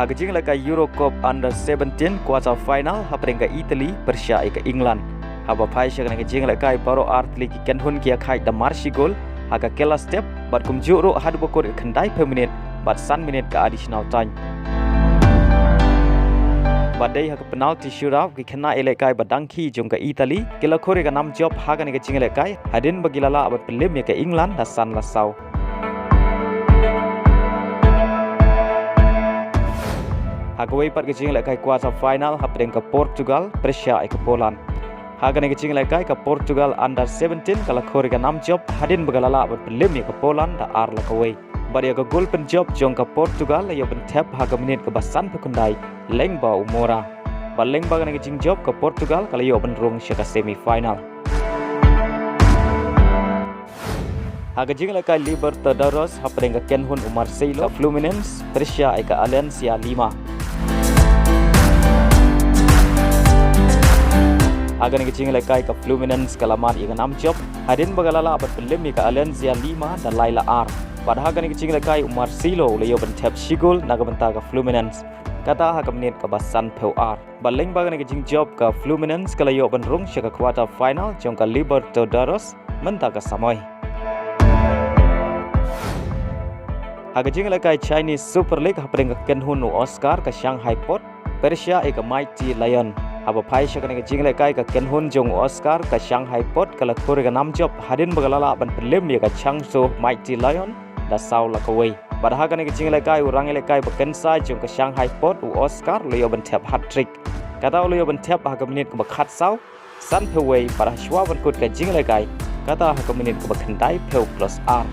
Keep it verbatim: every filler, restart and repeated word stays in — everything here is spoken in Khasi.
Ha ka jingïalehkai Euro Cup Under seventeen quarter final hapdeng ka Italy pyrshah ïa ka England. Haba phai sha kane ka jingïalehkai baroh artylli ki kynhun ki ïakhaid da mar shi gol ha ka kylla step bad kumjuh ruh haduh ba kut ka khyndaiphew minit bad san minit ka additional time. Bad dei ha ka penalty shootout ki khynnah ïalehkai ba dang khih jong ka Italy ki la khur ïa ka nam jop ha kane ka jingïalehkai hadien ba ki la lah ban pynlem ïa ka England da san la saw. Ha kawei pat ka jingïalehkai quarter final hapdeng ka Portugal pyrshah ïa ka Poland. Ha kane ka jingïalehkai ka Portugal Under seventeen ka la khur ïa ka nam jop hadien ba ka la lah ban pynlem ïa ka Poland da ar la kawei. Bad ïa ka gol pynjop jong ka Portugal la ïoh ban thep ha ka minit kaba sanphew khyndai lyngba u Moura. Bad lyngba kane ka jingjop ka Portugal ka la ïoh ban rung sha ka semi final. Ha ka jingïalehkai Libertadores hapdeng ka kynhun u Marseille, Fluminense pyrshah ïa ka Alianza Lima. Ha kane ka jingïalehkai ka Fluminense ka la mad ïa ka nam jop hadien ba ka la lah ban pynlem ïa ka Alianza Lima da lai la ar. Bad ha kane ka jingïalehkai u Marseille u la ïoh ban thep shi gol na ka bynta ka Fluminense, kata ha ka minit kaba sanphew ar. Bad lyngba kane ka jingjop ka Fluminense ka la ïoh ban rung sha ka quarter final jong ka Libertadores mynta ka samoi. Ha ka jingïalehkai Chinese Super League hapdeng ka kynhun u Oscar ka Shanghai Pot pyrshah ïa ka Mighty Lion. Haba phai sha kane ka jingïalehkai ka kynhun jong u Oscar ka Shanghai Pot ka la khur ïa ka nam jop hadien ba ka la lah ban pynlem ïa ka Changzhou Mighty Lion da saw la kawei. Bad ha kane ka jingïalehkai u rangïalehkai ba kynsai jong ka Shanghai Pot u Oscar u la ïoh ban thep hat-trick. Kata u la ïoh ban thep ha ka minit kaba khatsaw, sanphew wei bad ha shuwa ban kut ka jingïalehkai, kata ha ka minit kaba khyndaiphew plus ar.